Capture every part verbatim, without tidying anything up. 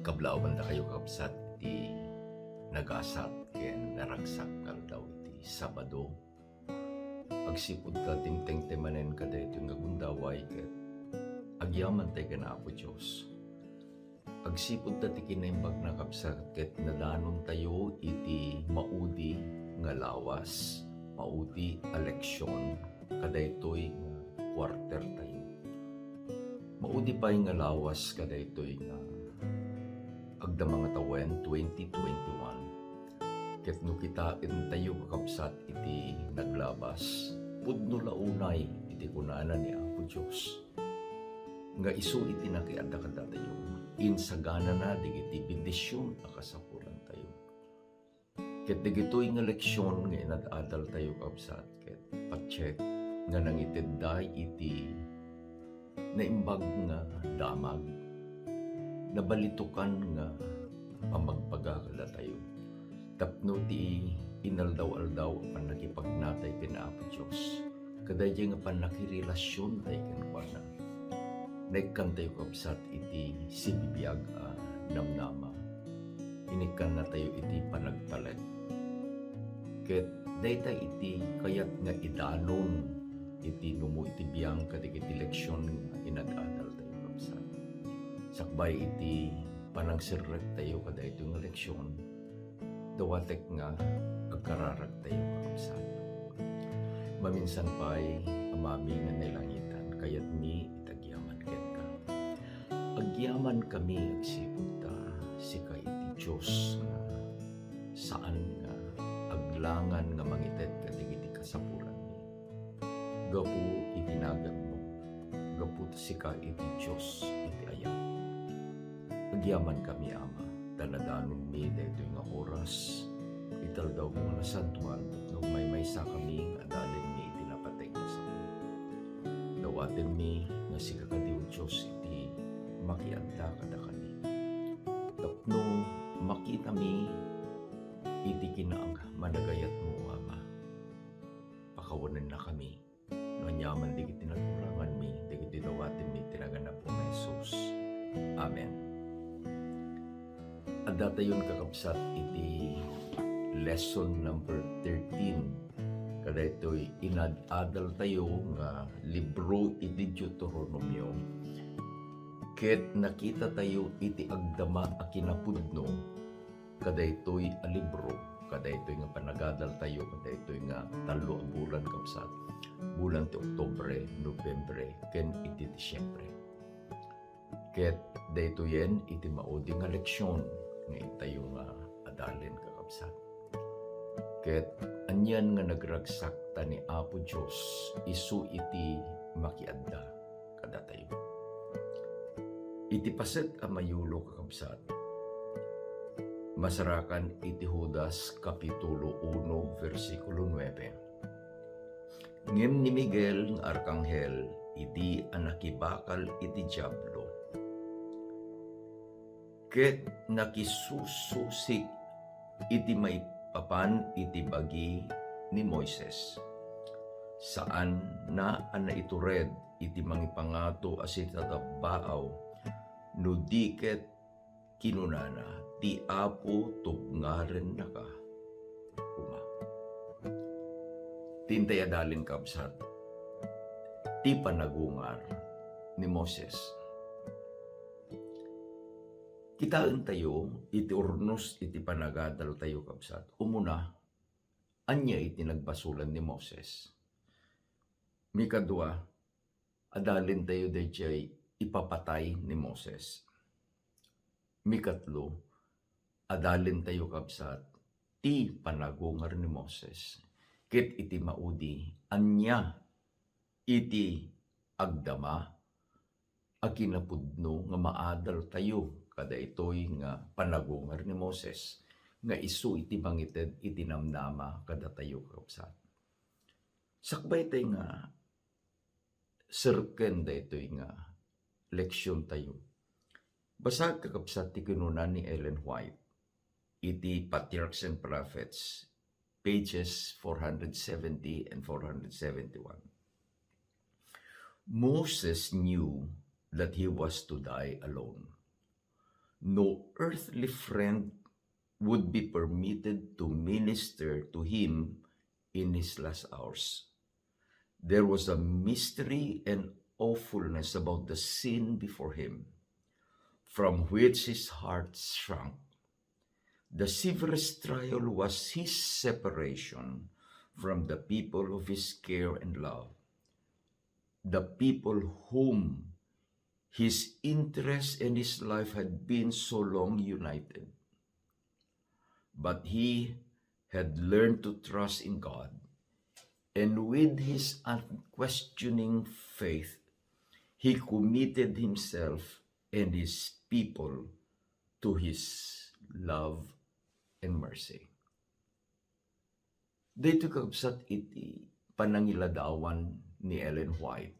Kablaawan dakayo, kakabsat, iti nagasat ken naragsak nga aldaw iti Sabado. Agsipud ta dimtengtemanen kadaytoy nga gundaway ket agyaman tay ken Apo Dios. Agsipud ta ti kinaimbag, kakabsat, ket nadanontayo iti maudi nga lawas, maudi a leksion kadaytoy nga quarter tayo. Maudi pay nga lawas kadaytoy nga agdama nga tawen, twenty twenty-one. Ket no kitaentayo, kakabsat, iti naglabas, pudno la unay iti kunana ni Apo Dios nga isu iti nakiadda kadatayo, insaganana dagiti bendision a kasapulantayo. Ket dagitoy nga leksion nga inad-adaltayo, kabsat, ket patiek nga nangitedda iti naimbag nga damag, nabalitokan nga pamagbaga kadatayo. Tapno ti inaldaw-aldaw a pannakipagnatay ken Apo Dios, kadaydiay nga pannakirelasiontay kenkuana, naikkantayo, kabsat, iti sibibiag a namnama. Inikkannatayo iti panagtalek. Ket dayta iti kayat nga idanon iti numo iti biang kadagiti leksion nga inad-adaltayo, kabsat. Sakbay iti panangserrektayo kadaytoy nga leksion, dawatek nga agkararagtayo, kakabsat. Maminsan pay, Amami nga nailangitan, kayatmi iti agyaman kenka. Agyamankami agsipud ta sika iti Dios nga saan nga aglangan nga mangited kadagiti kasapulanmi. Gapu iti naganmo, gapu ta sika iti Dios iti ayat. Agyamankami, Ama, ta nadanonmi daytoy nga oras iti aldawmo nga nasantoan, no maymaysakami nga adalinmi iti napateg nga sao. Dawatenmi nga sika kadi, O Dios, iti makiadda kadakami, tapno makitami iti kinaagmanagayatmo, O Ama. Pakawanennakami no aniaman dagiti nakuranganmi, dagiti dawatenmi iti nagan ni Apo nga Jesus. Amen. Addatayon, kakabsat, iti lesson number thirteen. Kadaytoy inad-adaltayo nga libro iti Deuteronomio. Ket nakitatayo iti agdama a kinapudno kadaytoy a libro, kadaytoy nga panagadaltayo, kadaytoy nga tallo a bulan, kabsat, bulan ti Oktubre, Nobiembre, ken iti Disiembre. Ket daytoyen iti maudi nga leksion nga intayo nga adalen, kakabsat. Ket anian nga nagragsak ta ni Apo Dios isu iti makiadda kadatayo. Iti paset a mayulo, kakabsat, masarakan iti Judas kapitulo uno, bersikulo nuebe. Ngem ni Miguel nga arkanghel idi a nakibakal iti Diablo, ket nakisususik iti maipapan iti bagi ni Moises, saanna a naitured iti mangipangato a sitabbaaw, no di ket kinunana, "Ti Apo tubngarennaka koma." Ti intay adalen, kabsat, ti panagungar ni Moses. Kitaentayo iti urnos iti panagadaltayo, kabsat. Umuna, ania iti nagbasolan ni Moses? Mikadua, adalentayo daydiay ipapatay ni Moses. Mikatlo, adalentayo, kabsat, ti panagungar ni Moses. Ket iti maudi, ania iti agdama a kinapudno nga maadaltayo kadaytoy nga panagungar ni Moses nga isu iti mangited iti namnama kadatayo, kakabsat? Sakbay tay nga serken daytoy nga leksiontayo, basaek, kakabsat, ti kinuna ni Ellen White iti Patriarchs and Prophets, pages four hundred seventy and four hundred seventy-one. Moses knew that he was to die alone. No earthly friend would be permitted to minister to him in his last hours. There was a mystery and awfulness about the scene before him, from which his heart shrank. The severest trial was his separation from the people of his care and love, the people whom his interest and his life had been so long united. But he had learned to trust in God, and with his unquestioning faith, he committed himself and his people to his love and mercy. Daytoy, kakabsat, iti panangiladawan ni Ellen White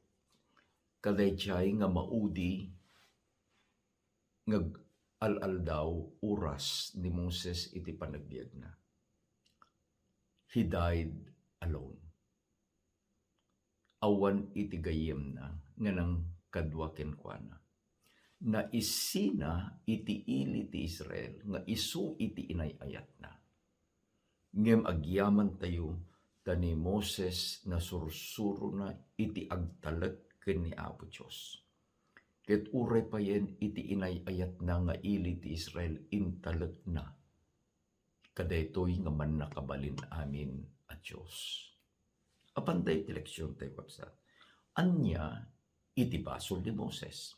kadaydiay nga maudi nga al-aldaw, oras ni Moses iti panagbiagna. He died alone. Awan iti gayyemna nga nangkadua kenkuana. Naisina iti ili ti Israel nga isu iti inay-ayatna. Ngem agyamantayo ta ni Moses nasursurona iti agtalek ken ni Apo Dios. Ket uray payen iti inay-ayatna nga ili ti Israel intalekna kadaytoy nga Mannakabalin-amin a Dios. Apan daytoy ti leksiontayo, kabsat. Ania iti basol ni Moses?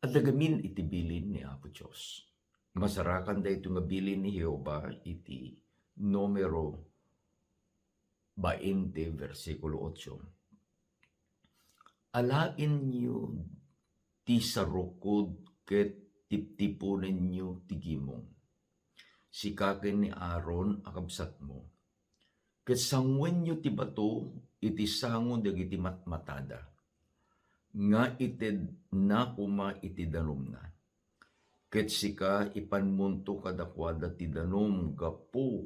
Adda gamin iti bilin ni Apo Dios. Masarakan daytoy nga bilin ni Jehovah iti Numero bainte, bersikulo otso. Alaenyo ti sarukod ket tiptiponenyo ti gimong, sika ken ni Aaron a kabsatmo, ket sanguenyo ti bato iti sango dagiti matmatada, nga itedna koma iti danumna. Ket sika, ipanmonto kadakuada ti danum gapu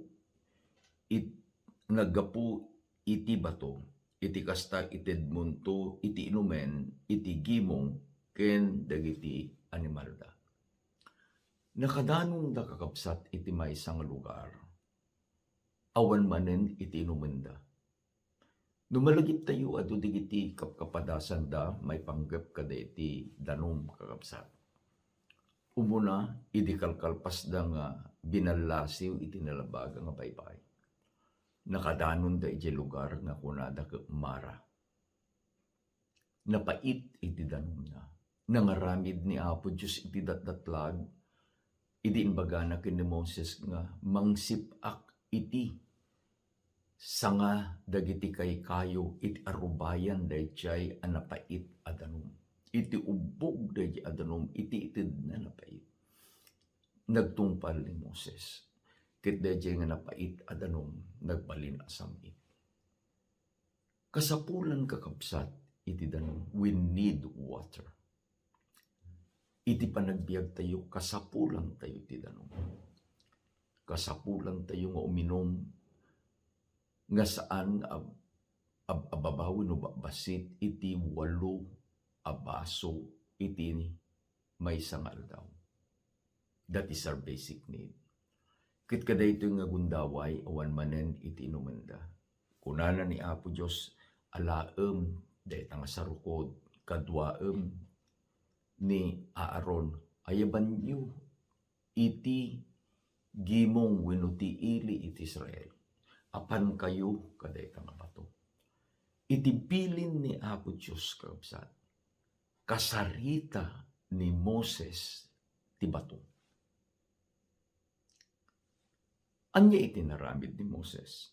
it-, naggapu iti bato. Iti kasta, itedmonto iti inumen iti gimong ken dagiti animalda. Nakadanonda, kakabsat, iti maysa nga lugar. Awan manen iti inumenda. No malagiptayo, adu dagiti kapkapadasanda maipanggep kadaydi danum, kakabsat. Umuna, idi kalkalpasda nga binallasiw iti nalabaga nga baybay, nakadanonda idiay lugar nga kunada ket Mara. Napait iti danumna. Nangaramid ni Apo Dios iti datdatlag idi imbagana ken ni Moses nga, "Mangsip-ak iti sanga dagiti kaykayo iti arubayan daydiay a napait a danum, iti ubbog daydiay a danum, iti itedna napait." Nagtungpal ni Moses, ket daydiay nga napait a danum nagbalin a sam-it. Kasapulan, kakabsat, iti danum. We need water. Iti panagbiagtayo, kasapulantayo iti danum. Kasapulantayo nga uminum nga saan nga ab-, ab-, ababaw wenno babbasit iti walo a baso iti maysa nga aldaw. That is our basic need. Ket kadaytoy nga gundaway, awan manen iti inumenda. Kunana ni Apo Dios, "Alaem dayta nga sarukod, kaduaem ni Aaron, ayabanyo iti gimong wenno ti ili iti Israel. Apankayo kadayta nga bato." Iti bilin ni Apo Dios, kakabsat, kasarita ni Moses ti bato. Ania iti naramid ni Moses?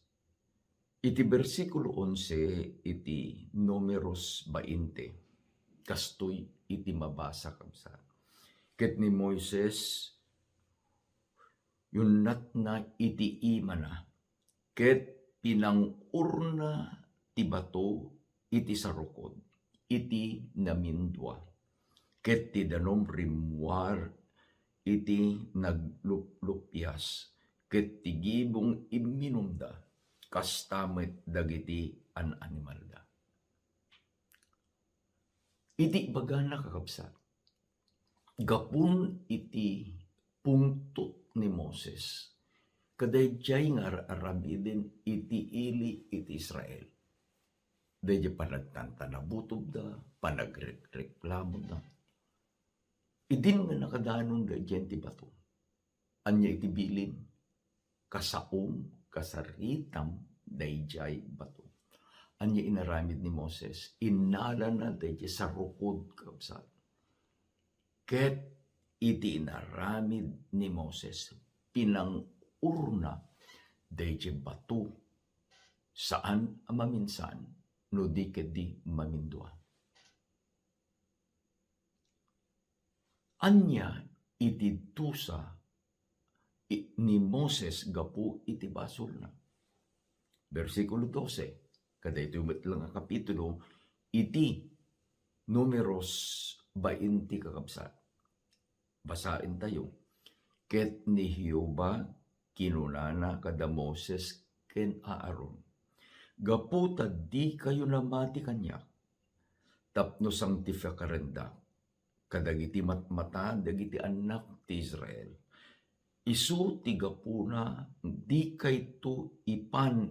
Iti bersikulo onse iti Numeros bainte, kastoy iti mabasa, kabsat. Ket ni Moises, yunnatna iti imana, ket pinang-orna ti bato iti sarukod iti namindua, ket ti danum rimmuar iti nagluplupias, ket ti gibong imminumda, kasta met dagiti an-animalda. Iti ibagana, kakabsat, Gapun iti pungtot ni Moses, kadaydiay nga ar-aramiden iti ili iti Israel. Daydiay panagtantanabutobda, panagrekreklamoda. Idin nga nakadanon daydiay ti bato. Ania iti bilin? Kasaom, kasaritam daydiay bato. Ania inaramid ni Moses? Innalana daydiay sarukod, kabsat. Ket iti inaramid ni Moses, pinang-urna daydiay bato, saan a maminsan, no di ketdi mamindua. Ania iti dusa i-, ni Moses gapu iti basolna? Bersikulo dose, kadaytoy met lang a kapitulo iti Numeros bainte, kakabsat. Basaentayo. Ket ni Jehovah kinunana kada Moses ken Aaron, "Gapu ta dikayo namati kaniak, tapno sanktifikarendak kadagiti matmata dagiti annak ti Israel. Isu ti gapuna dikayto ipan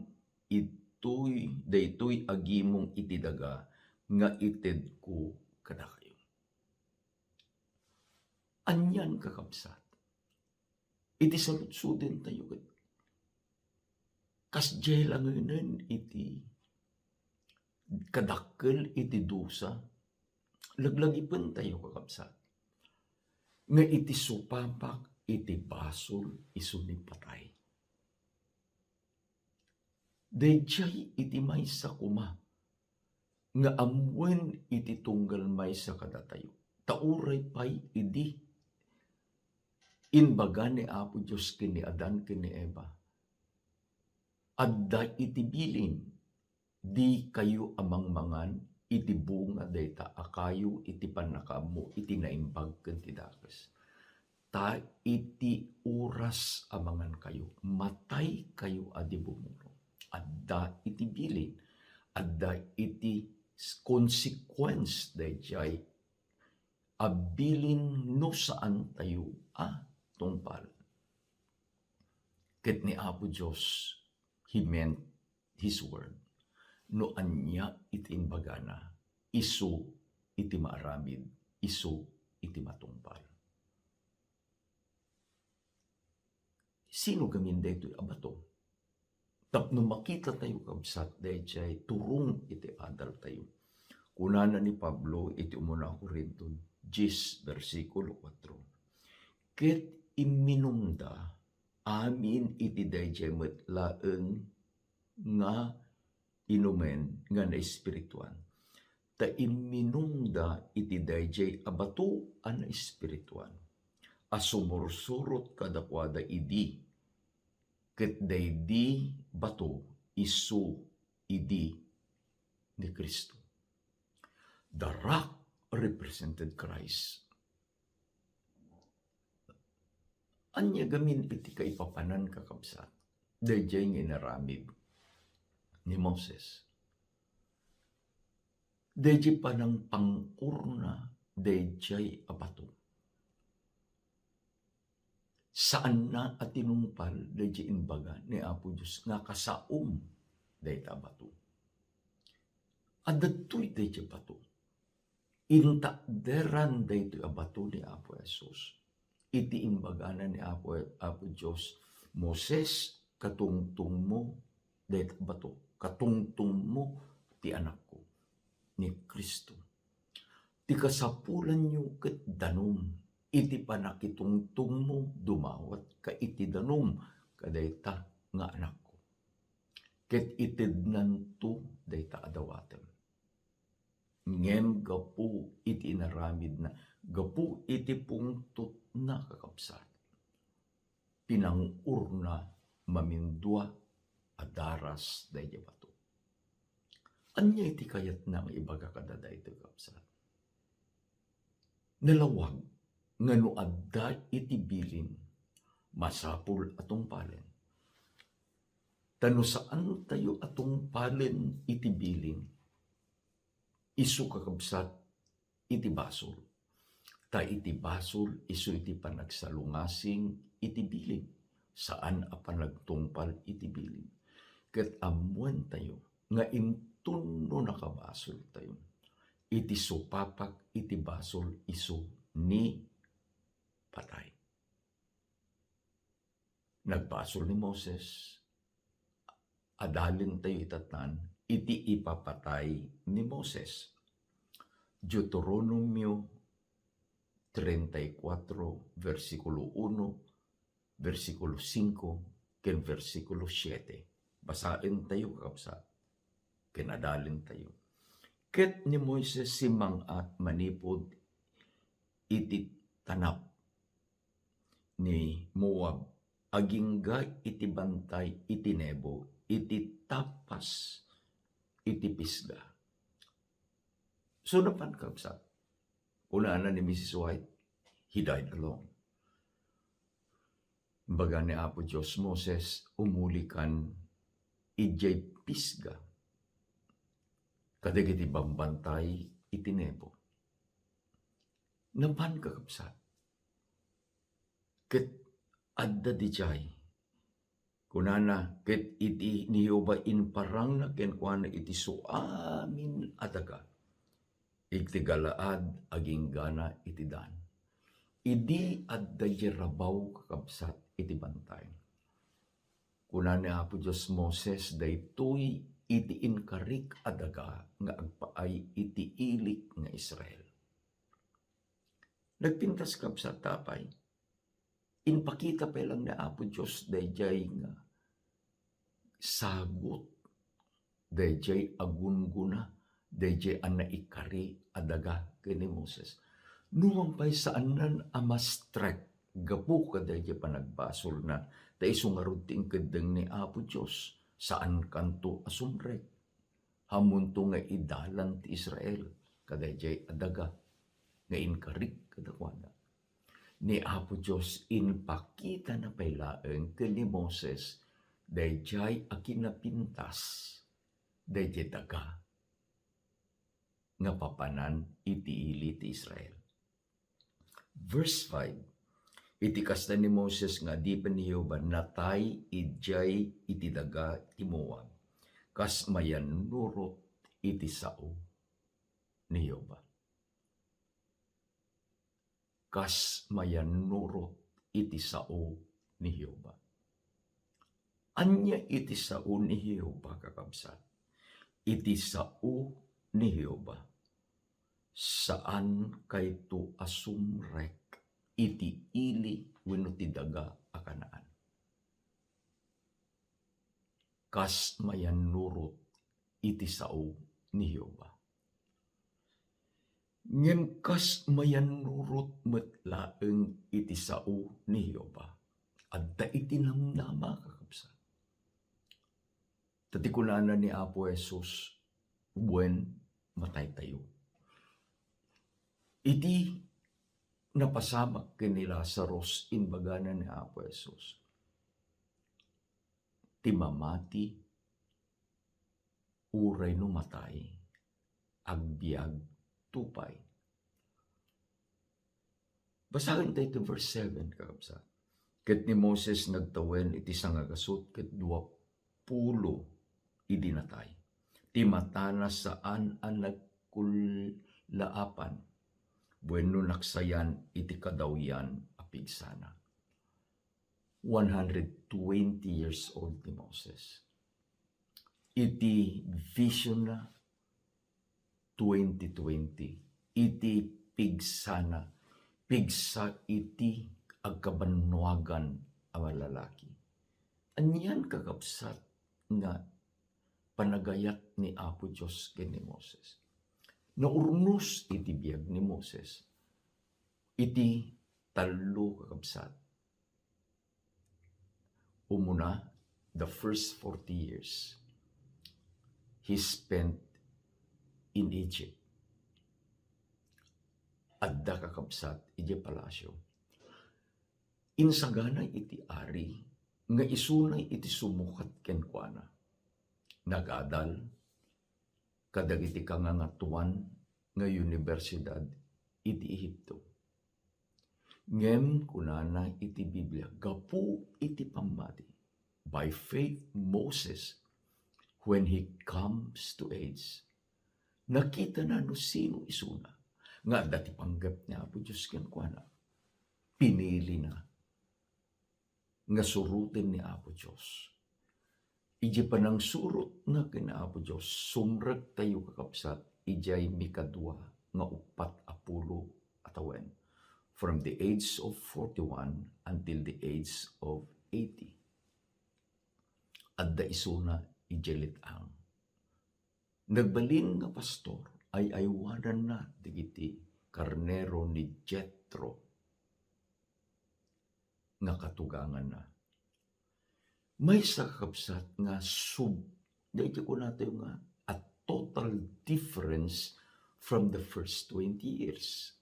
itoy, daytoy a gimong iti daga nga itedko kadakayo." Anian, kakabsat? Iti saludsodentayo ket kasdiay langenen iti kadakkel iti dusa, laglagipentayo, kakabsat, nga iti supapak iti basol isu ni patay. Daydiay iti maysa koma nga ammoen iti tunggal maysa kadatayo. Ta uray pay idi imbaga ni Apo Dios ken ni Adan ken ni Eva, adda iti bilin, "Dikayo a mangmangan iti bunga dayta a kayo iti pannakaammo iti naimbag ken ti dakes. Ta iti oras a mangankayo, mataykayo a di bumuro." Adda iti bilin, adda iti s-, consequence daydiay a bilin no saantayo a tungpal. Ket ni Apo Dios, He meant His word. No ania iti imbagana, isu iti maaramid, isu iti matungpal. Sino gamin daytoy a bato? Tapno makitatayo, kabsat, daydiay turong iti adaltayo. Kunana ni Pablo iti umuna a Corinto dies, bersikulo kuatro, "Ket imminumda amin iti daydiay met laeng nga inumen nga naespirituan. Ta imminumda iti daydiay a bato a naespirituan, a sumursurot kadakuada idi, ket daydi bato isu idi ni Cristo." The rock represented Christ. Ania gamin iti kaipapanan, kakabsat, daydiay nga inaramid ni Moses? Daydiay panangpang-urna daydiay a bato. Saanna a tinungpal daydiay imbaga ni Apo Dios nga kasaom dayta a bato. Adda daytoy daydiay bato. Intakderan daytoy a bato ni Apo Jesus. Iti imbagana ni Apo, Apo Dios, "Moses, katungtongmo dayta a bato, katungtongmo ti anakko," ni Cristo. Ti kasapulanyo ket danum. Iti pannakitungtongmo, dumawat ka iti danum kadayta nga anakko. Ket itednanto dayta a dawatem. Ngem gapu iti inaramidna, gapu iti pungtotna, kakabsat, pinang-urna mamindua a daras daydiay bato. Ania iti kayatna nga ibaga kada daytoy, kabsat? Nalawag nga no adda iti bilin, masapul a tungpalen. Ta no saantayo a tungpalen iti bilin, isu, kakabsat, iti basol. Ta iti basol, isu iti panagsalungasing iti bilin, saan a panagtungpal iti bilin. Ket ammoentayo nga inton no nakabasoltayo, iti supapak iti basol isu ni patay. Nagbasol ni Moses, adalentayo itatnan iti ipapatay ni Moses. Deuteronomio treinta y cuatro, versikulo uno, versikulo singko, ken versikulo siete. Basaentayo, kakabsat, ken adalentayo. Ket ni Moises simmang-at manipud iti tanap ni Moab, agingga iti bantay iti Nebo, iti tapas iti Pisga. So, napan, kabsat, kunana ni Missus White, "He died alone." Baga ni Apo Dios, "Moses, umulikan idiay Pisga kadagiti bambantay iti Nebo." Napan, kakabsat. Ket adda didiay, kunana, ket iti ni Jehovah imparangna kenkuana iti suamin a daga, iti Galaad, aginggana iti Dan. Idi adda diay rabaw, kakabsat, iti bantay, kuna ni Apo Dios, "Moses, daytoy iti inkarik a daga nga agpaay iti ilik nga Israel." Nagpintas, kabsat, ta apay? Impakita pay lang ni Apo Dios daydiay nga sagut, daydiay a gunggona, daydiay a naikari a daga ken ni Moses. Numan pay, saannan a ma-strike gapu kadaydiay panagbasolna, ta isu ngarud ti inkeddeng ni Apo Dios, saankanto a sumrek. Ammonto nga idalan ti Israel kadaydiay a daga nga inkarik kadakuada. Ni Apo Dios impakitana pay laeng ken ni Moses daydiay a kinapintas daydiay daga nga papanan iti ili ti Israel. Verse five, iti kasta ni Moses nga adipen ni Jehovah, natay idiay iti daga ti Moab, kas mayannurot iti sao ni Jehovah. Kas mayannurot iti sao ni Jehovah. Ania iti sao ni Jehovah, kakabsat? Iti sao ni Jehovah, saan kayto a sumrek iti ili wenno ti daga a Canaan. Kas mayannurot iti sao ni Jehovah. Ngem kas mayannurot met laeng iti sao ni Jehovah, adda iti namnama, kakabsat. Ta ti kunana ni Apo Jesus, "Wen, mataytayo." Iti napasamak ken ni Lazarus, imbagana ni Apo Jesus, "Ti mamati uray no matay, agbiagto pay." Basaentayo ti verse seven, kakabsat. Ket ni Moses nagtawen iti sangagasut ket duapulo idi natay. Ti matana saan a nagkullaapan wenno naksayan iti kadawyan a pigsana. One hundred twenty years old ni Moses. Iti visionna twenty twenty, iti pigsana, pigsa iti agkabannuagan a lalaki. Anian, kakabsat, nga panagayat ni Apo Dios ken ni Moses? Naurnos iti biag ni Moses iti tallo, kakabsat. Umuna, the first forty years, he spent in Egypt. Adda, kakabsat, idiay palasyo. Insagana iti ari nga isuna iti sumukat kenkuana. Nagadal kadagiti kangangatoan nga universidad iti Ehipto. Ngem kunana iti Biblia, gapu iti pammati, "By faith, Moses, when he comes to age," nakitana no sino isuna, nga adda ti panggep ni Apo Dios kenkuana. Pinilina nga suroten ni Apo Dios. Idiay panangsurotna ken Apo Dios, sumrektayo, kakabsat, idiay mikadua nga uppat a pulo a tawen, from the age of forty-one until the age of eighty. Adda isuna idiay let-ang. Nagbalin nga pastor, ay-aywananna dagiti karnero ni Jetro nga katuganganna. Maysa, kakabsat, nga sub-, daydi kunatayo nga a total difference from the first twenty years.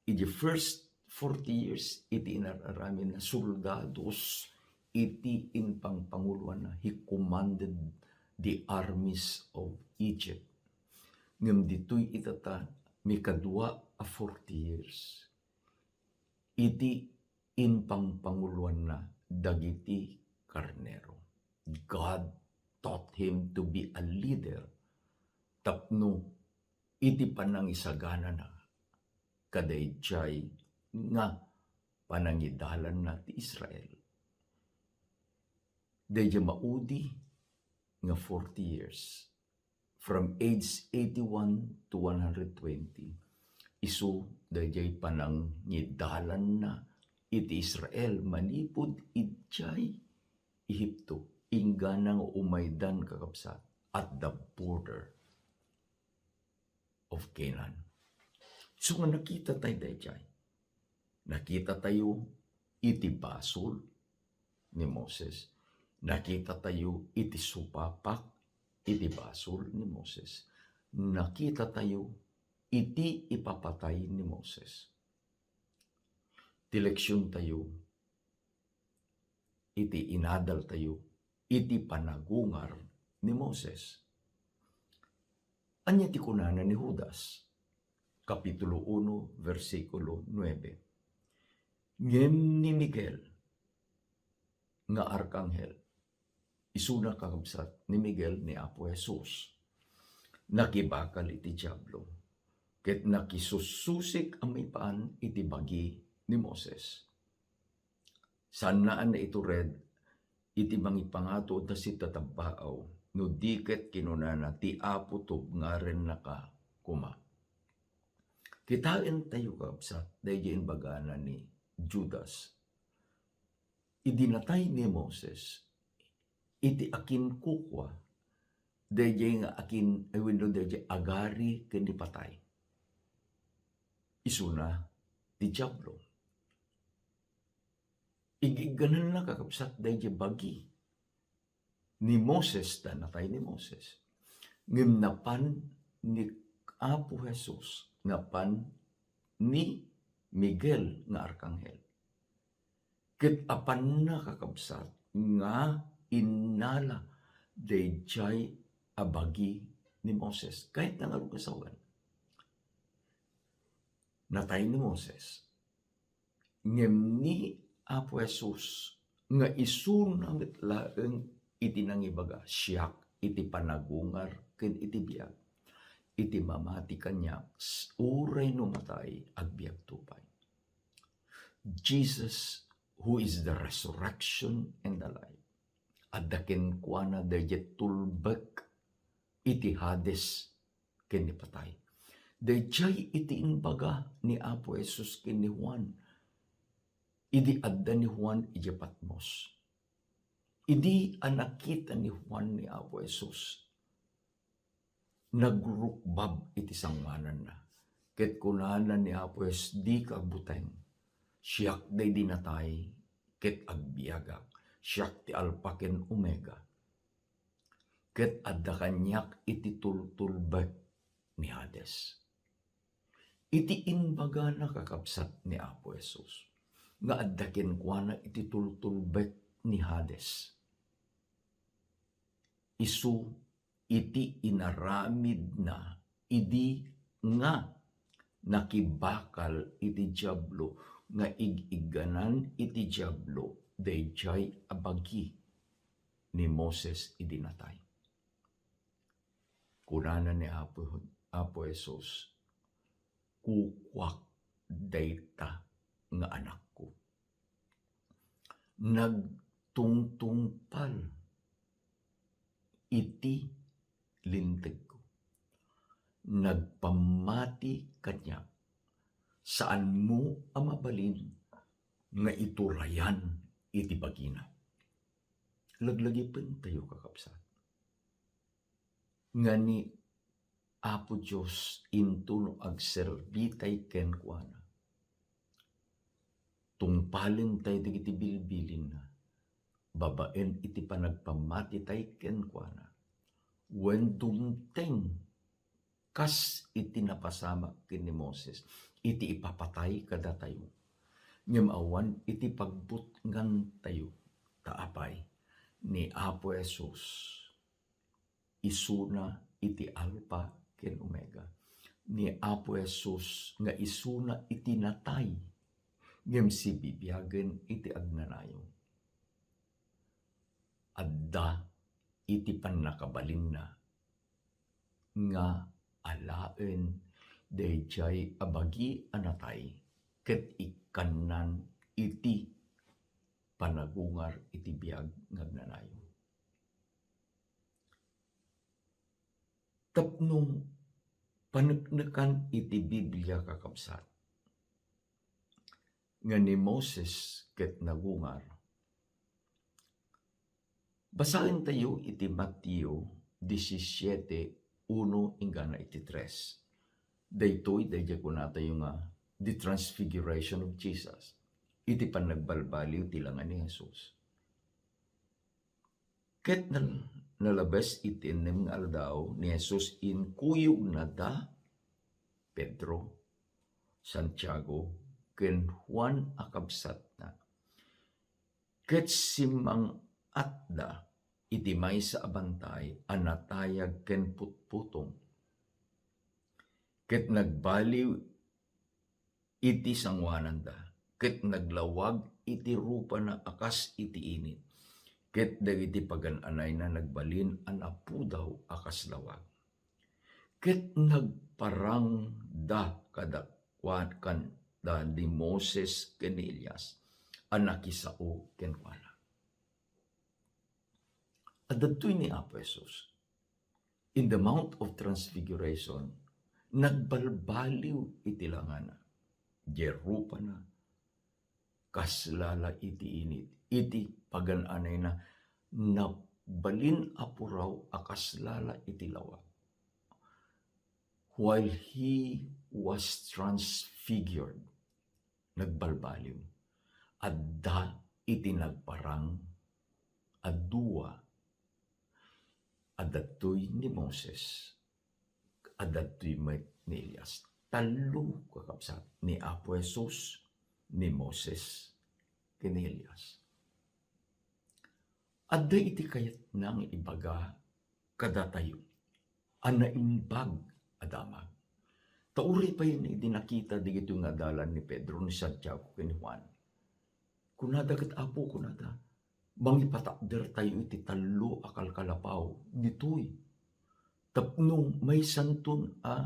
Iti first forty years, iti inar-aramidna, soldados iti impangpanguloanna, he commanded the armies of Egypt. Ngem ditoy itata, mikadua a forty years, iti impangpanguloanna dagiti karnero. God taught him to be a leader tapno iti panangisaganana kadaydiay nga panangidalanna ti Israel. Daydiay maudi nga forty years, from age eighty-one to one hundred twenty, isu daydiay panangidalanna iti Israel manipud idiay Ehipto, inggana nga umaydan, kakabsat, at the border of Canaan. So nga nakita tayo daydiay. Nakita tayo iti basol ni Moses. Nakita tayo iti supapak iti basol ni Moses. Nakita tayo iti ipapatay ni Moses. Ti leksion tayo iti inadal tayo iti panagungar ni Moses. Ania ti kunana ni Judas? Kapitulo uno, bersikulo nuebe. Ngem ni Miguel nga arkanghel, isuna, kakabsat, ni Miguel ni Apo Jesus, nakibakal iti Diablo, ket nakisussusik a maipapan iti bagi ni Moses. Saanna a naitured iti mangipangato a sitatabaaw, no di ket kinunana, "Ti Apo tubngarennaka koma." Kitaentayo, kabsat, daydiay imbagana ni Judas. Idi natay ni Moses, iti akinkukua, daydiay nga akin-, ay wenno daydiay agari ken ni patay, isuna ti Diablo. Igiggananna, kakabsat, daydiay bagi ni Moses, ta natay ni Moses. Ngem napan ni Apo Jesus, napan ni Miguel nga arkanghel. Ket apanna, kakabsat, nga innala daydiay a bagi ni Moses. Kayatna ngarud nga sawen. Natay ni Moses. Ngem ni Apo Jesus nga isuna met laeng iti nangibaga, "Siak iti panagungar ken iti biag. Iti mamati kaniak, s-, uray no matay, agbiagto pay." Jesus, who is the resurrection and the life, adda kenkuana daydiay tulbek iti Hades ken ni patay. Daydiay iti imbaga ni Apo Jesus ken ni Juan idi adda ni Juan idiay Patmos. Idi a nakita ni Juan ni Apo Jesus, nagrukbab iti sangoananna. Ket kunana ni Apo Jesus, "Dika agbuteng. Siak daydi natay ket agbiagak. Siak ti Alpa ken Omega. Ket adda kaniak iti tultulbek ni Hades." Iti imbagana, kakabsat, ni Apo Jesus nga adda kenkuana iti tultulbek ni Hades, isu iti inaramidna idi nga nakibakal iti Diablo nga ig-igganan iti Diablo daydiay a bagi ni Moses idi natay. Kunana ni Apo, Apo Jesus, "Kukuak dayta nga anakko." Nagtungtungpal iti lintegko. Nagpammati kaniak. Saanmo a mabalin nga iturayan iti bagina. Laglagipentayo, kakabsat, nga ni Apo Dios intono agserbitay kenkuana. Tungpalentayo dagiti bilbilinna babaen iti panagpammatitay kenkuana. Wen dumteng kas iti napasamak ken ni Moses iti ipapatay kadatayo, ngem awan iti pagbutngantayo. Ta apay, ni Apo Jesus isuna iti Alpa ken Omega. Ni Apo Jesus nga isuna iti natay, ngem sibibiagen iti agnanayon. Adda iti pannakabalinna nga alaen daydiay a bagi a natay ket ikkannan iti panagungar iti biag nga agnanayon. Tapno paneknekan iti Biblia, kakabsat, nga ni Moses ket nagungar, basaentayo iti Mateo disisiete, uno inggana iti tres. Daytoy, daydiay kunatayo nga the transfiguration of Jesus, iti pannagbalbaliw ti langa ni Jesus. Ket nal-, nalabes iti ennem nga aldaw ni Jesus, inkuyogna da Pedro, Santiago, ken Juan a kabsatna. Ket simmang-atda iti maysa a bantay a natayag ken putputong. Ket nagbaliw iti sangoananda, ket naglawag iti rupana a kas iti init, ket dagiti pagan-anayna nagbalin a napudaw a kas lawag. Ket nagparangda kadakuada ni Moses ken ni Elias a nakisao kenkuana. Adda daytoy ni Apo Jesus. In the Mount of Transfiguration, nagbalbaliw iti langana. Diay rupana, kas lala iti init, iti pagan-anayna, nabalin a puraw a kas lala iti lawag. While he was transfigured, nagbalbaliw. Adda iti nagparang a dua, adda daytoy ni Moses, adda daytoy met ni Elias. Tallo, kakabsat, ni Apo Jesus, ni Moses, ken ni Elias. Adda iti kayatna nga ibaga kadatayo a naimbag a damag. Ta uray pay idi nakita dagitoy nga adalan ni Pedro, ni Santiago, ken ni Juan, kunada ket, "Apo," kunada, "mangipatakdertayo iti tallo a kalkalapaw ditoy tapno maysanton a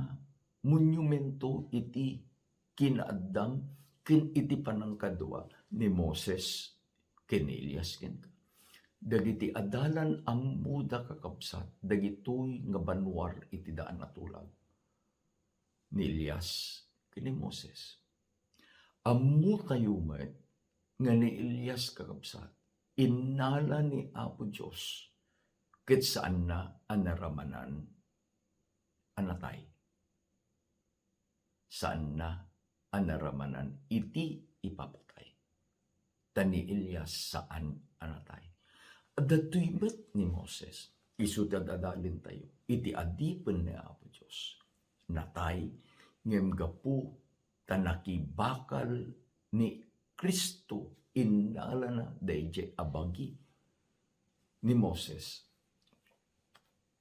monumento iti kinaaddam ken iti panangkadua ni Moses ken ni Elias kenka." Dagiti adalan ammoda, kakabsat, dagitoy nga banua iti daan a tulag ni Elias ken ni Moses. Ammotayo met nga ni Elias, kakabsat, innala ni Apo Dios ket saanna a naramanan a natay. Saanna a naramanan iti ipapatay. Ta ni Elias saan a natay. Adda daytoy met ni Moses, isu ti ad-adalentayo iti adipen ni Apo Dios. Natay, ngem gapu ta nakibakal ni Cristo, innalana daydiay a bagi ni Moses.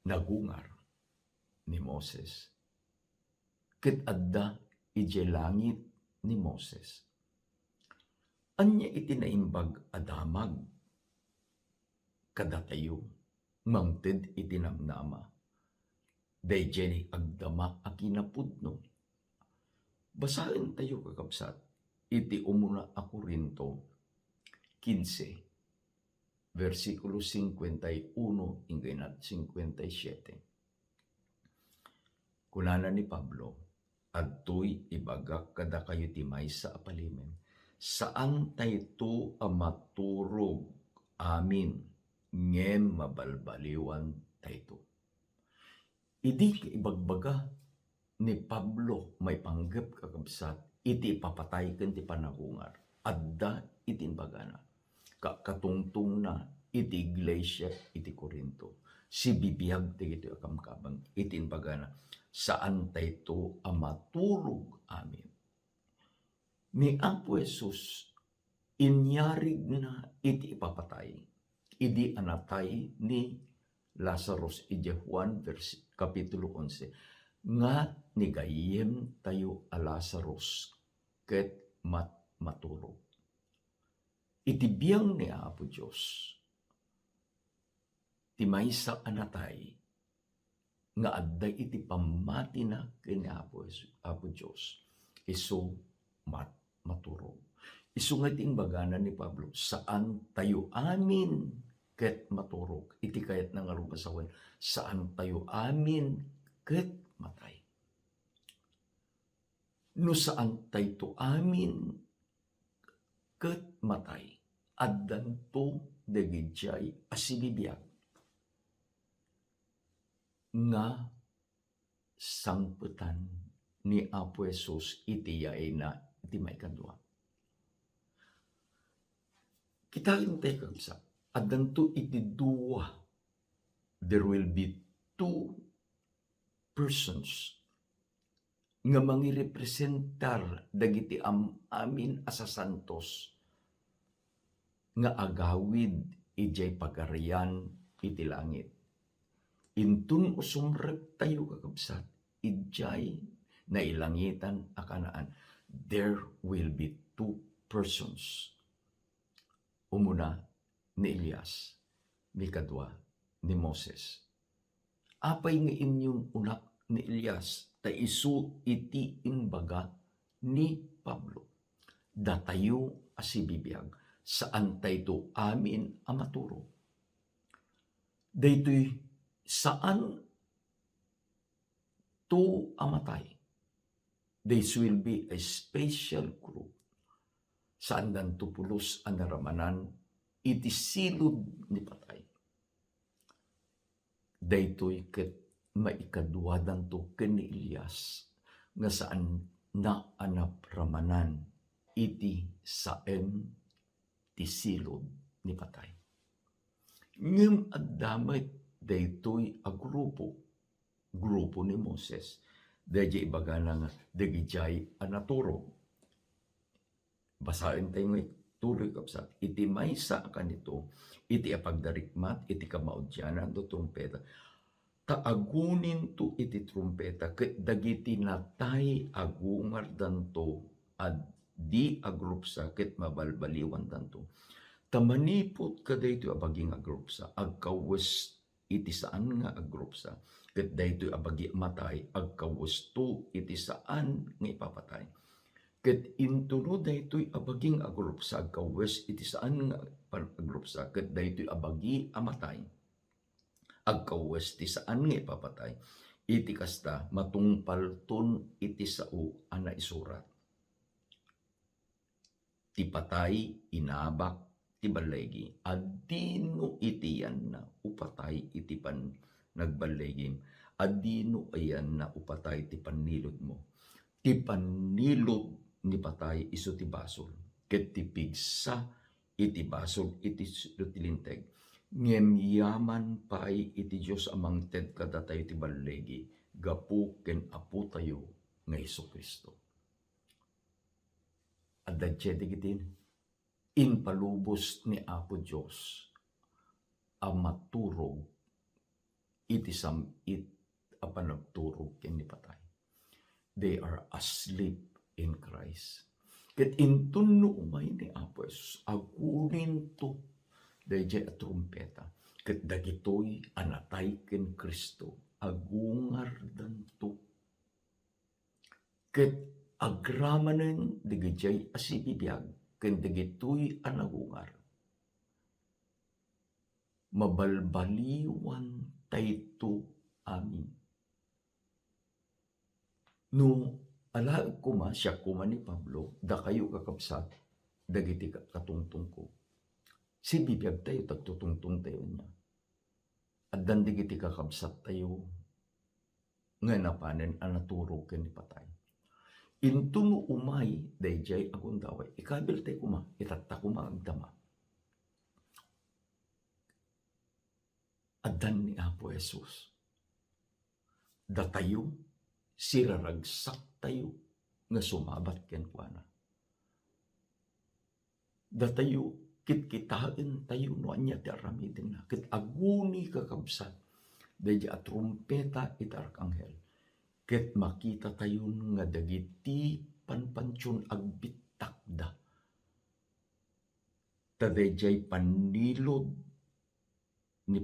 Nagungar ni Moses ket adda idiay langit ni Moses. Ania iti naimbag a damag kadatayo mangted iti namnama? Daydiay agdama a kinapudno. Basaentayo, kakabsat, iti umuna a Corinto quince, bersikulo cincuenta y uno inggayna cincuenta y siete. Kunana ni Pablo, "Adtoy ibagak kadakayo ti maysa a palimen, saantayto a maturog amin, ngem mabalbaliwan tayto." Idi kaibagbaga ni Pablo maipanggep, kakabsat, iti ipapatay ken ti panagungar, adda iti imbagana. Ka-, katungtongna iti iglesia iti Corinto. Sibibiag dagitoy a kabkabeng iti imbagana, "Saantayto a maturog amin." Ni Apo Jesus, inyarigna iti ipapatay, idi a natay ni Lazarus, idiay Juan, vers-, kapitulo onse, nga ni gayyemtayo a Lazarus ket mat-, maturog. Iti biang ni Apo Dios, ti maysa a natay nga adda iti pammatina ken ni Apo Jesu-, Apo Dios, isu mat-, maturog. Isu nga iti imbagana ni Pablo, "Saantayo amin ket maturog." Iti kayatna ngarud nga sawen, "Saantayo amin ket matay." No saantayto amin ket matay, addanto dagidiay a sibibiag nga sangpetan ni Apo Jesus iti yaayna iti maikadua. Kitaentayo, kakabsat, addanto iti dua. There will be two persons nga mangirepresentar dagiti am-amin a sasantos nga agawid idiay Pagarian iti langit. Inton usumrektayo, kakabsat, idiay nailangitan a Canaan, there will be two persons. Umuna, ni Elias, mikadua, ni Moses. Apay nga inyununak ni Elias? Ta isu iti imbaga ni Pablo, "Datayo a sibibiag, saantayto amin a maturog." Daytoy saan to a matay. This will be a special group. Saandanto pulos a naramanan iti silod ni patay. Daytoy ket maikaduadanto ken ni Elias nga saanna a napramanan iti saem ti silod ni patay. Ngem adda met daytoy a grupo, grupo ni Moses, daydiay ibagana nga dagidiay a naturog. Basaentayo nga ituloy, kabsat. Iti maysa a kanito, iti apagdarikmat iti kamaudianan ti trumpeta, ta aguninto iti trumpeta, ket dagiti natay agungardanto a di agrupsa ket mabalbaliwandanto. Ta manipud kadaytoy a bagi nga agrupsa, agkawes iti saan nga agrupsa, ket daytoy a bagi a matay agkawesto iti saan nga ipapatay. Ket intono daytoy a bagi nga agrupsa agkawes iti saan nga pan-, agrupsa, ket daytoy a bagi a matay agkawes ti saan nga ipapatay. Iti kasta, matungpalton iti sao a naisurat, "Ti patay inabak ti balligi, adino iti yanna upatay iti panagballigim, adino a yanna upatay ti panniludmo." Ti pannilud ni patay isu ti basol, ket ti pigsa iti basol iti s-, ti linteg. Ngem yaman pay iti Dios a mangted kadatayo ti balligi gapu ken Apotayo nga Jesu-Cristo. Adda dagiti impalubos ni Apo Dios a maturog iti sam-it a panagturog ken ni patay. They are asleep in Christ. Ket inton no umay ni Apo Jesus, aguninto daydiay a trumpeta, ket dagitoy a natay ken Cristo, agungardanto. Ket agramanen dagijay a sibibiag ken dagitoy a nagungar, mabalbaliwantayto amin. No alaek koma, siak koma ni Pablo, dakayo, kakabsat, dagiti ka-, katungtongko, sibibiagtayo, tagtutungtongtayo ania. Addan dagiti kakabsattayo nga napanen a naturog ken ni patay. Inton no umay daydiay a gundaway, ikabiltay koma, itatta koma agdama. Addan ni Apo Jesus. Datayo, siraragsaktayo nga sumabat kenkuana. Datayo, kitkitaentayo no ania ti aramidenna. Ket aguni, kakabsat, daydiay a trumpeta iti arkanghel, ket makitatayon nga dagiti panpantion agbittakda. Ta daydiay pannilud ni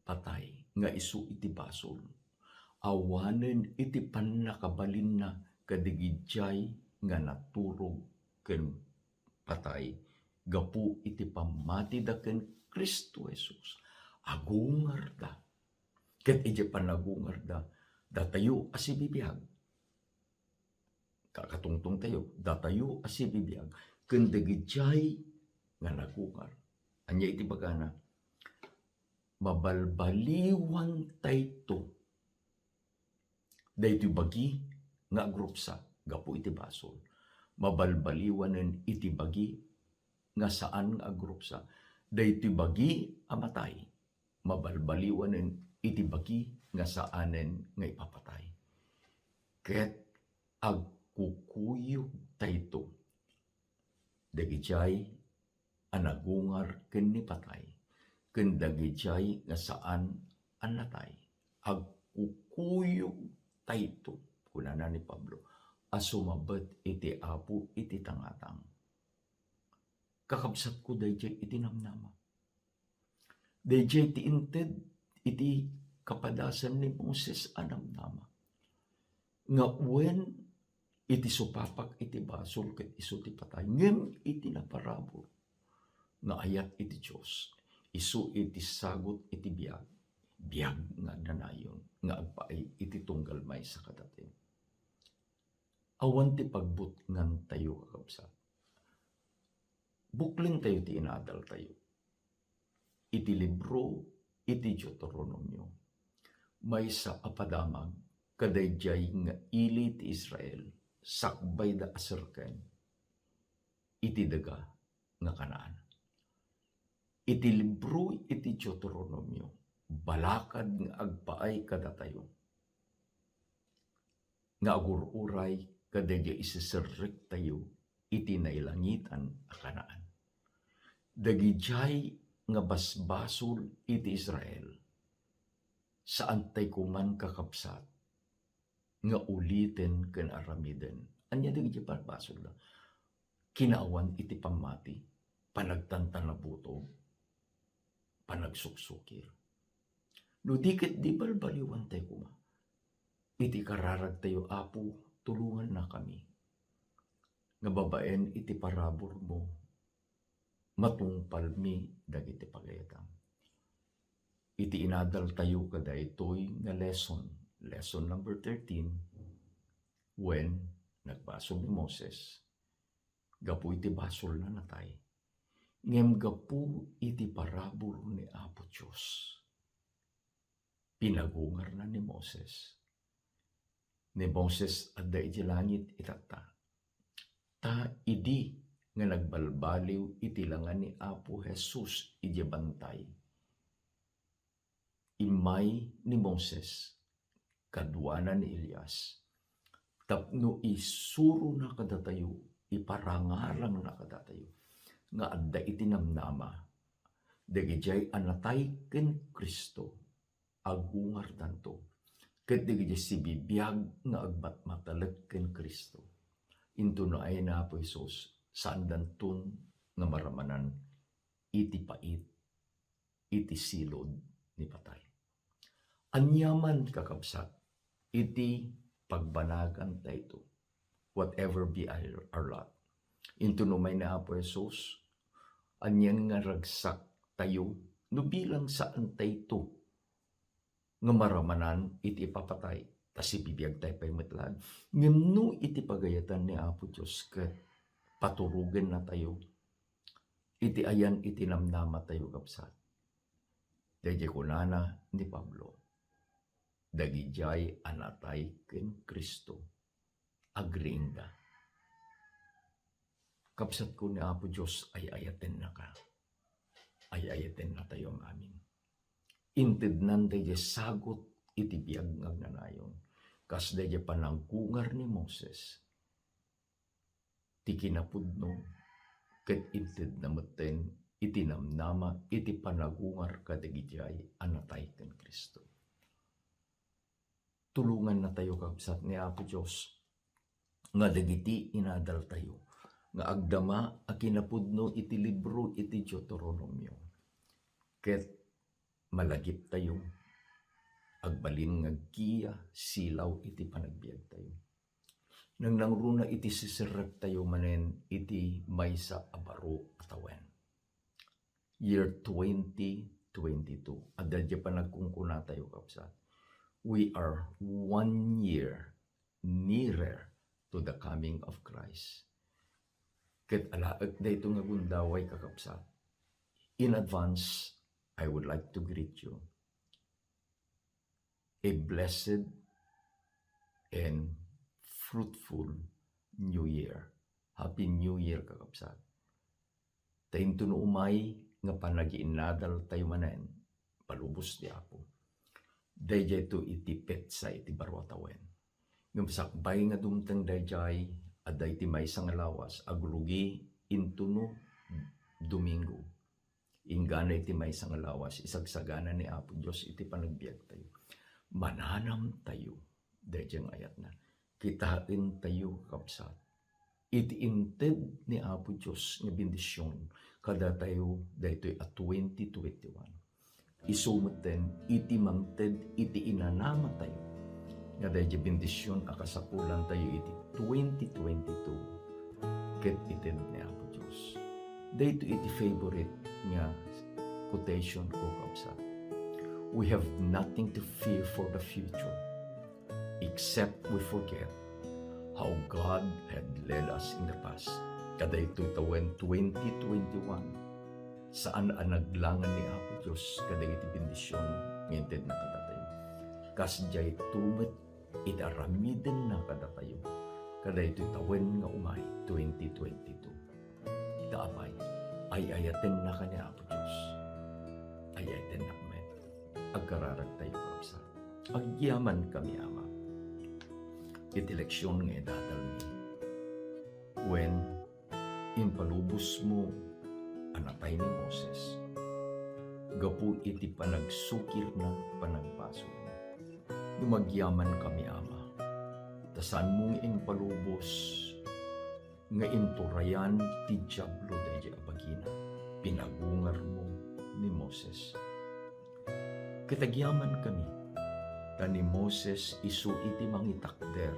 patay nga isu iti basol, awanen iti pannakabalinna kadagidiay nga naturog ken patay gapu iti pammatida ken Cristo Jesus. Agungarda. Ket idiay panagungarda, datayo a sibibiag, kakatungtongtayo, datayo a sibibiag ken dagidiay nga nagungar. Ania iti bagana? Mabalbaliwantayto daytoy bagi nga agrupsa gapu iti basol. Mabalbaliwanen iti bagi nga saan nga agrupsa daytoy bagi a matay. Mabalbaliwanen iti bagi nga saanen nga ipapatay. Ket agkukuyogtayto dagidiay a nagungar ken ni patay, ken dagidiay nga saan a natay. Agkukuyogtayto, kunana ni Pablo, a sumabet iti Apo iti tangatang. Kakabsatko, daydiay iti namnama. Daydiay ti inted iti kapadasan ni Moses a namnama, nga wen iti supapak iti basol ket isu ti patay, ngem iti naparabur nga ayat iti Dios, isu iti sagut iti biag, biag nga agnanayon nga agpaay iti tunggal maysa kadatayo. Awan ti pagbutngantayo, kakabsat. Buklentayo ti inadaltayo. Iti libro iti Deuteronomio, maysa a padamag kadaydiay nga ili ti Israel sakbayda a serken iti daga nga Canaan. Iti libro iti Deuteronomio, balakad nga agpaay kadatayo nga agur-uray kadaydiay iseserrektayo iti nailangitan a Canaan. Dagidiay nga basbasol iti Israel, saantay koman, kakabsat, nga uliten ken aramiden. Ania dagidiay basbasolda? Kinaawan iti pammati, panagtantanabutog, panagsuksukir. No di ket di, balbaliwantay koma. Iti kararagtayo, Apo, tulongannakami nga babaen iti paraburmo, matungpalmi dagiti pagayatam. Iti inadaltayo kadaytoy nga lesson, lesson number thirteen, wen nagbasol ni Moses, gapu iti basolna natay, ngem gapu iti parabur ni Apo Dios, pinagungarna ni Moses. Ni Moses adda iti langit itatta. Ta idi nga nagbalbaliw iti langa ni Apo Jesus idiay bantay, immay ni Moses kaduana ni Elias tapno isurona kadatayo, iparangarangna kadatayo nga adda iti namnama dagidiay a natay ken Cristo, agungardanto, ket dagiti sibibiag nga agmatmatalek ken Cristo. Inton naayna Apo Jesus, saandanton nga maramanan iti pait, iti silod ni patay. Aniaman, kakabsat, iti pagbanagantayto, whatever be our, our lot. Inton umay ni Apo Jesus, anian nga ragsak tayo, no bilang saan tayto nga maramanan iti ipapatay, ta sibibiag tayo pay met laeng. Ngem no iti pagayatan ni Apo Dios ket paturogen na tayo, iti ayan iti namnama tayo, kabsat. Daydiay kunana ni Pablo, dagidiay a natay ken Cristo, agriingda. Kabsatko ni Apo Dios, ay-ayatennaka. Ay-ayatennatayo amin. Intednan daydiay sagut iti biag nga agnanayon. Kas daydiay panagungar ni Moses, ti kinapudno, ket intedna metten iti namnama iti panagungar kadagidiay a natay ken Cristo. Tulongannatayo, kabsat, ni Apo Dios, nga dagiti inadaltayo nga agdama a kinapudno iti libro iti Deuteronomio, ket malagiptayo, agbalin nga agkiya silaw iti panagbiagtayo. Nangnangruna iti siserrektayo manen iti maysa a baro a tawen. Year twenty twenty-two. Adda diay panagkunkunatayo, kabsat. We are one year nearer to the coming of Christ. Ket alaek dayto nga gundaway, kakabsat. In advance, I would like to greet you a blessed and fruitful New Year. Happy New Year, kakabsat. Ta intono umay nga panagiinadaltayo manen, palubos ti Apo, daydiayto iti petsa iti baro a tawen. Ngem sakbay nga dumteng daydiay, adda iti maysa nga lawas, agrugi intono Domingo. Inggana iti maysa nga lawas, isagsagana ni Apo Dios iti panagbiagtayo. Mananamtayo daydiay nga ayatna. Kitaentayo, kabsat, iti inted ni Apo Dios nga bendision kadatayo daytoy a twenty twenty-one. Isu metten iti mangted iti inanamatayo nga daydiay bendision a kasapulantayo iti twenty twenty-two ket ited ni Apo Dios. Daytoy iti favorite nga quotation ko, kabsat. We have nothing to fear for the future, except we forget how God had led us in the past. Kadaytoy tawen twenty twenty-one, saan a naglangen ni Apo Dios kadagiti bendision nga intedna kadatayo. Kas diayto met iti aramidenna kadatayo kadaytoy tawen nga umay, twenty twenty-two. Ta apay, ay-ayatennaka ni Apo Dios. Ay-ayatennak met. Agkararagtayo, kabsat. Agyamankami, Ama, iti leksion nga idadalmi. Wen, impalubosmo a natay ni Moses gapu iti panagsukirna, panagbasolna. Ngem agyamankami, Ama, ta saanmo nga impalubos nga inturayan ti Diablo daydiay a bagina. Pinagungarmo ni Moses. Ket agyamankami, ta ni Moses isu iti mangitakder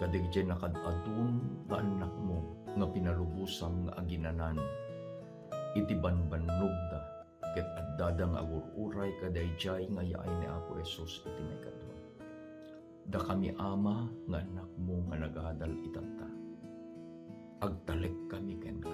kadagiti nakaad-adun nga annakmo nga pinalubosam nga aginanan iti banbannogda, ket addada nga agur-uray kadaydiay nga yaay ni Apo Jesus iti maikadua. Dakami, Ama, nga annakmo nga nagadal itatta, agtalekkami kenka.